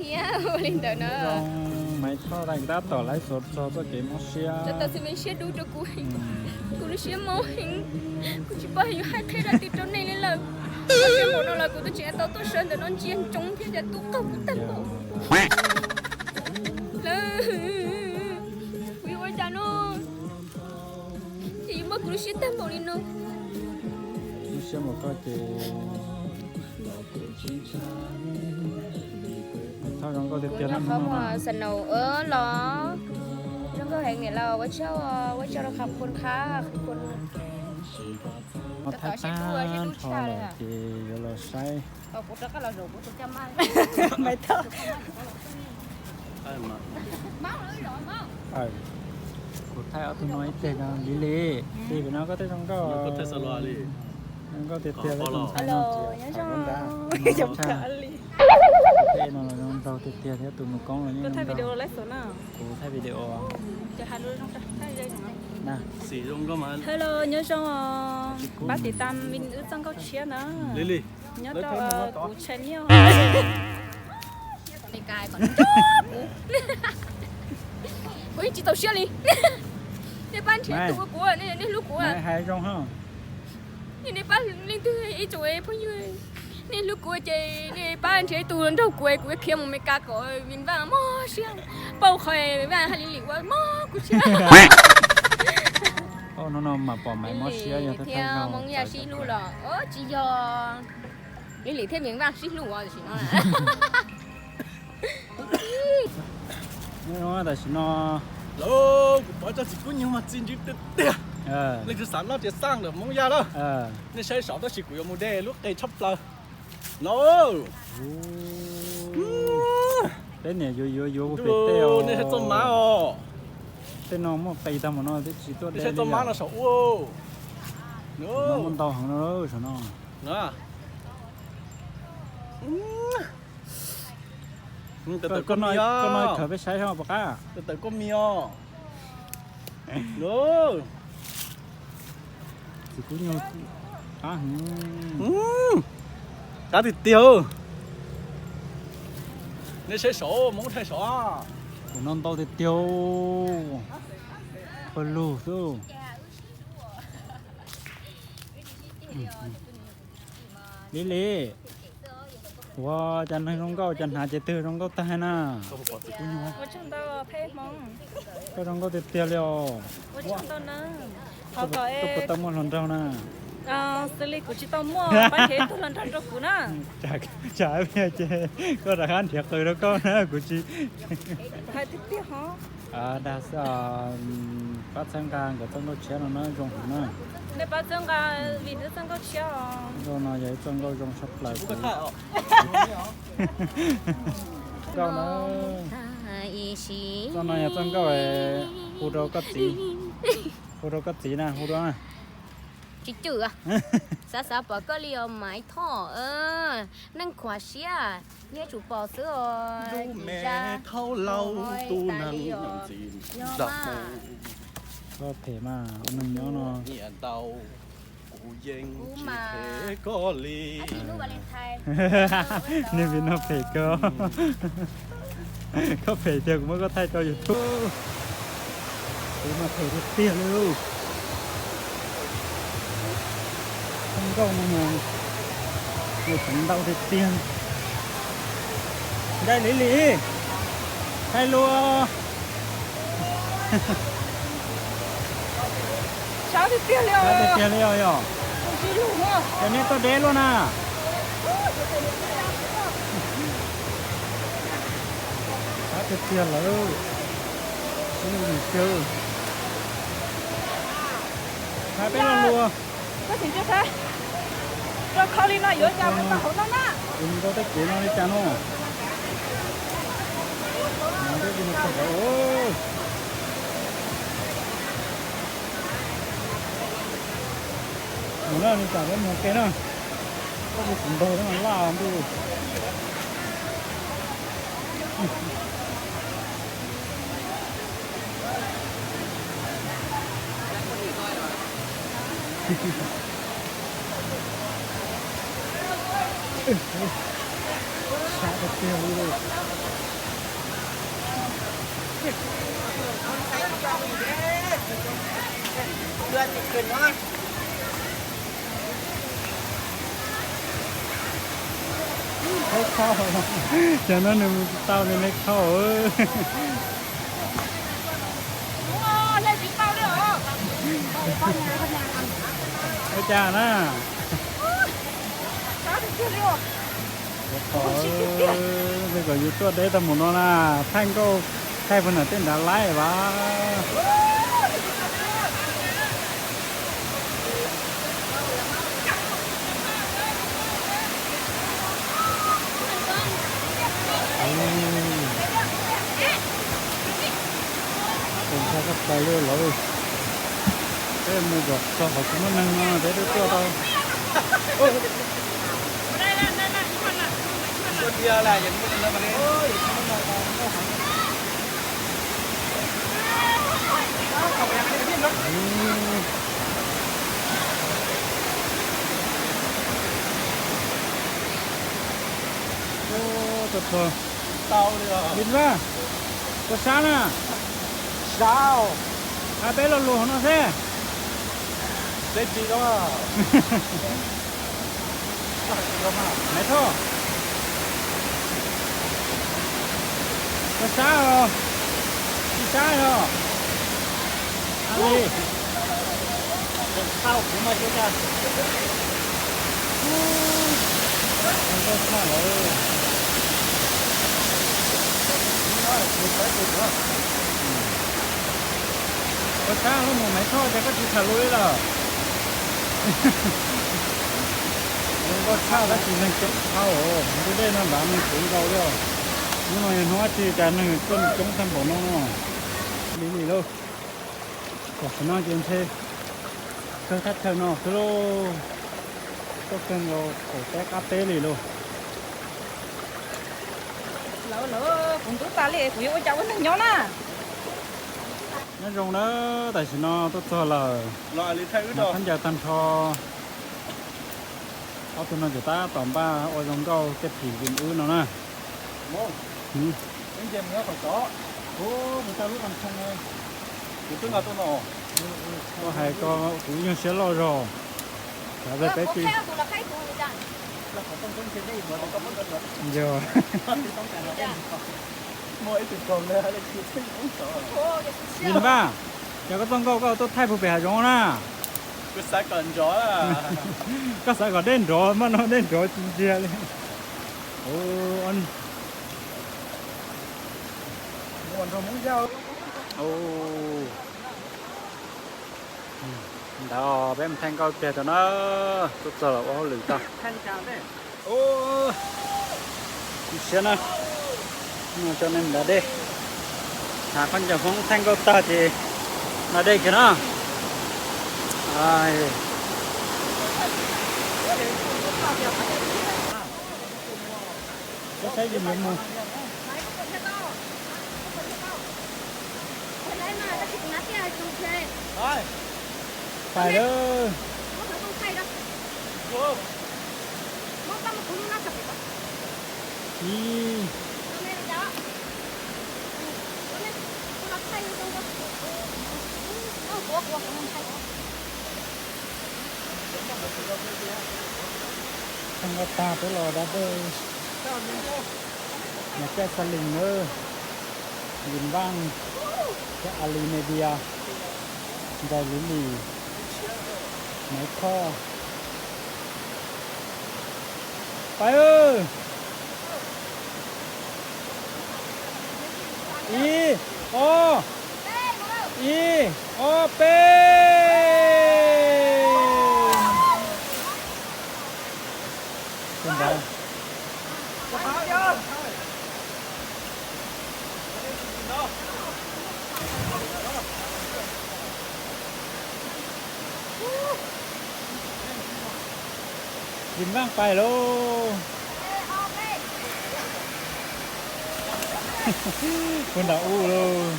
Thiab ua li ntawd na. Zoo, Maiv Thoj tab tom laiv xov txog txoj kev mob siab. Tau xwm me siab dub rau kuv, kuv lub siab mob heev, kuv tsis paub yuav hais qhia dab tsi rau nej li lawm. Ua siab npaum no los kuv twb tseem tau tuaj sawv ntawm no ntsia ntsoov thiab cas tub qaug kuv tag npaum. Lawm, kuv yuav ua cas no, ces yuav muab kuv lub siab tag npaum li no. Lub siab npaum koj ces Thoj zoo nkauj tiag tiag na. Qhov muag xav naus los zoo nkauj heev niam laus, ua tsaug, ua tsaug rau khab khun khab khun. Ua thaib tag nrho lawm ces yuav los saib. Maiv Thoj. Kuv thaij ob tug no ib teg, Lis Lis, tig pem no koj thiaj zoo nkauj. Zoo nkauj tiag tiag. Alo, nyob zoo. Tej no los zoo nraug tiag tiag thiab, tus mus koob los yeej zoo nraug. Kuv thaij video. Hello, nyob zoo os. Pab tiv tam wb txoj nkauj tshiab na. Nyob rau kuv channel. Kuv yeej tsis txaus siab li. Nej pab nrhiav tus ua kuv, nej hlub kuv. Nej pab leej twg ib tsoom phooj ywg, nej hlub kuv ces nej pab nrhiav ib tug nrog kuv, kuv yuav khiav mus Meskas kom Vim Vaj mob siab. Pauj qhov Vim Vaj hais Lis Lis ua mob kuv siab. Hnub no mas pom Maiv mob siab yog thiab Hmoob Yaj sib hlub los tsis yog Lis Lis thiab Vim Vaj sib hlub tam sim no. Tam sim no, kuv pom tsob txiv kub nyuj mas txi ntsws tiag tiag. Leej twg xav noj txiv xaj ntawm Hmoob Yaj lawm, nej saib saud tab sis kuv yuav mus de lub qe tshaj plaws no. Peb niam yuav yuav yuav pem tej, nej saib txoj mab os. Tej no muaj qis tag mus no twb tsis tuaj de li. Saib txoj mab no saum ua, muaj ntau heev no saum no. Koj no khaws peb saib seb puas qab. Tawm koj mi os. Txiv kub nyuj qab heev. Qab tiag tiag. Nej saib saud, Hmoob thaij saud. Kuv no ntau tiag tiag. Pawg lug xwb. Lis Lis, ua cas neeg zoo nkauj cas hnav cev twg zoo nkauj tag na. Koj zoo nkauj tiag tiag li os. Koj puas tau muaj hluas nraug na? Xws li kuv tsis tau muaj, pab nrhiav ib tug hluas nraug rau kuv na. Tsam ces koj rov qab nrhiav qws rau koj na, kuv tsis. Hais tiag tiag hov. Dag xwb, pab txhawb nqa nkawd txoj nkauj tshiab no na, zoo heev na. Nej pab txhawb nqa Vim Vaj txoj nkauj tshiab os. Nkauj no yog ib txoj nkauj zoo tshaj plaws. Nkauj no, txoj no yog txoj nkauj hu rau koj txiv, hu rau koj txiv na, hu rau na. Tsis cwm, xav xav pom koj li os Maiv Thoj, neej khuav siab, yog tsum pom xwb os. Koj phem mas, ua neeg nyob no. Kuv mas niag Vim no phem koj. Koj phem tiag kuv muab koj thaij rau YouTube. Kuv mas phem tiag tiag li. Txoj nkauj no mas nws tseem ntau tiag tiag. Ntshai Lis Lis, thaij lus. Sab tiag tiag li os. Sab tiag tiag li os yog. Ces nej tuaj deb luaj na. Sab tiag tiag lawm. Sib nus kawg. Hais peb lo lus. Koj tsis ntsia saib, rau khau li no yuav cas mus tau hauv no na. Kuv mus rau tej kev no li cas no. Mus na, li cas peb mus ke na. Koj tus kuv ntaug laj ntuj. Sab tiag tiag li. Cov no nws mus tsis tau nws neb khau. Ua cas na? Kom yus tuaj deb tau mus no na, thaij nkauj thaij puag nram tej nrad laib vas. Ntshai koj pais li lawv. Peb mus zom txog qhov tsis muaj neeg no peb twb tuaj tau. Ua, tuaj txog. Vim vaj, tuaj sab na. Sab. Qab peb lo lus hauv no xwb. Deb tsis no. Maiv Thoj, tuaj sab os. Tsis sab os. Li. Nkauj tshaj lawm. Ua sab lub mus Maiv Thoj ces koj tsis tham lus li lawm. Zoo nkauj tshaj tab sis neeg coob dhau, ntug dej no nrad neeg coob nkaus li os. Hnub no yog hnub dab tsi cas neeg tuaj coob tag npaum no no. Li li lauj. Tam sim no ces ntshe kawg thaj chaw no xwb lauj. Tuaj kawg nkaus pem peb qab teb li lauj. Lawv, lawv, kuv ntub tas li, kuv yuav ua cas ua neeg nyob na. Nyob zoo na, tam sim no tuaj txog lawm. Khaub ncaws tag nrho. Ob tug no ces tab tom npaj ua zoo nkauj tej phim Vim wb no na. Koj hais ko kuv yeej siab loj zog. Xav peb ti. Yog. Vim Vaj, cas koj tuaj nkauj koj tuaj thaij puag pem hav zoov na? Koj xav kom dej nrov mas no dej nrov tsis ntsiag li. Ntawd peb mus thaij nkauj kiag tau na, tuaj txog los ua hauj lwm tau. Siab na, no coj nej mus da dej. Hnav khaub ncaws Hmoob thaij nkauj tag ces da dej kiag na. Saib saib yus yuav mus. Pais lawm. Ib. Thaij nkauj tag peb los da dej. Nov caij Xa Lis nawb, Vim Vaj, thiab A Li Media, Ntxawg Luv Lis, Maiv Thoj. Pais. Ib, ob, ib, ob, peb. Vim Vaj pais lauj. Puag nram ub lauj.